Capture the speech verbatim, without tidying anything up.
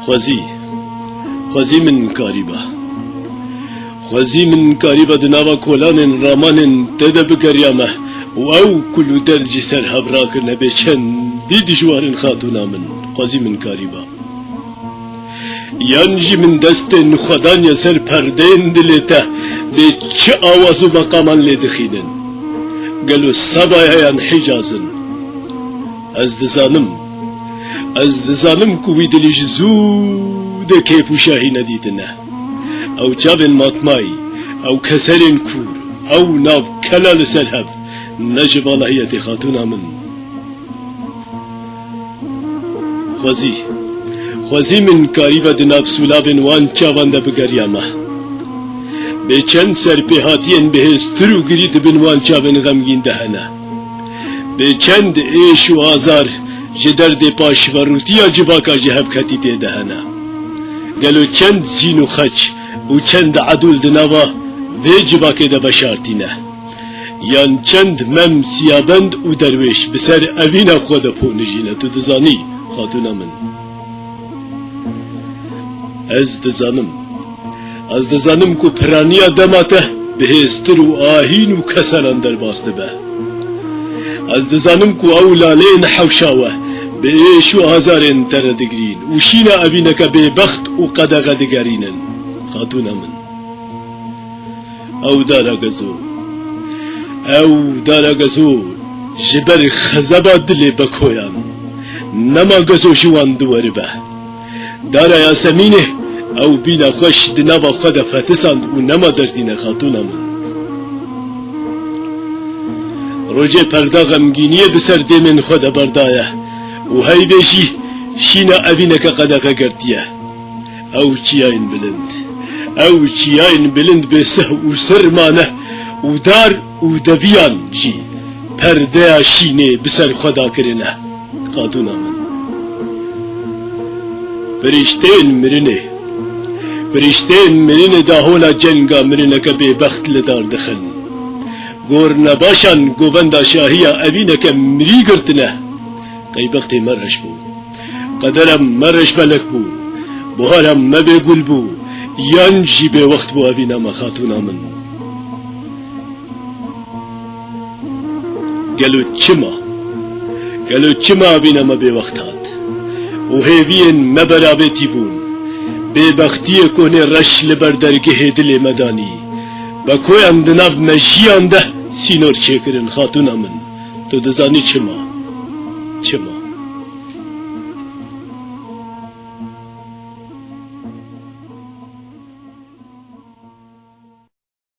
Xwezî, xwezî min karîba. Xwezî min karîba di nava kolanên ramanên te de bigeriyame û ew kul û derd ji ser hev rakirine bê çendî dijwar in xatûna min. Xwezî min karîba. Yan jî min destên xwe daniye ser perdeyên dilê te bê çi awaz û meqaman lê dixînin. Gelo Sebaya yan Hicaz in? Ez dizanim. Ez dizanim ku wî dilî ji zû de kêf û şahî nedîtine. Ew çavên matmayî, ew keserên kûr, ew nav kela li ser hev, ne ji valahiyetê xatûna min. Xwezî, xwezî min karîbe di nav sûlavên wan çavan de bigeriya me. Bê çend serpêhatiyên bihêztir û girî di bin wan çavên xemgîn de hene. Bê çend êş û azar ji derdê paşverûtiya civaka ji hev ketî tê de hene. Gelo çend zîn û xeç û çend edûl di nava vê civakê de veşartîne? Yan çend mem, siyabend û derwêş bi ser evîna xwe de ponijîne, tu dizanî, xatûna min? Ez dizanim. Ez dizanim ku piraniya dema te bihêztir û ahîn û keselan derbas dibe. Ez dizanim ku ew laleyên hewşa we bi êş û azarên te re digirîn û şîna evîneke bêbext û qedexe digerînin, xatûna min. Ew dara gezo, ew dara gezo ji ber xezeba dilê bekoyan, nema gezo ji wan diweribe. Dara Yasemînê, ew bîna xweş di nava xwe de fetisand û nema dertîne, xatûna min. Rojê perda xemgîniyê bi ser dêmên xwe de berdaye û heyvê jî şîna evîneke qedexe girtiye. Ew çiyayên bilind, ew çiyayên bilind bê sih û sir mane û dar û deviyan jî perdeya şînê bi ser xwe dakirine, xatûna min. Firîşteyên mirinê, firîşteyên mirinê dahola cenga mirineke bêbext li dar dixin. Gor nebaşan govenda şahiya evîneke mirî girtine. Qey bextê me reş bû. Qedera me reşbelek bû. Buhara me bêgul bû. Yan jî bêwext bû evîna me, xatûna min. Gelo çima? Gelo çima evîna me bêwext hat? Û hêviyên me beravêtî bûn. Bêbextiyê konê reş li ber dergehê dilê me danî. Bekoyan di nav mejiyan de sînor çêkirin, xatûna min. Tu dizanî çima? Çima?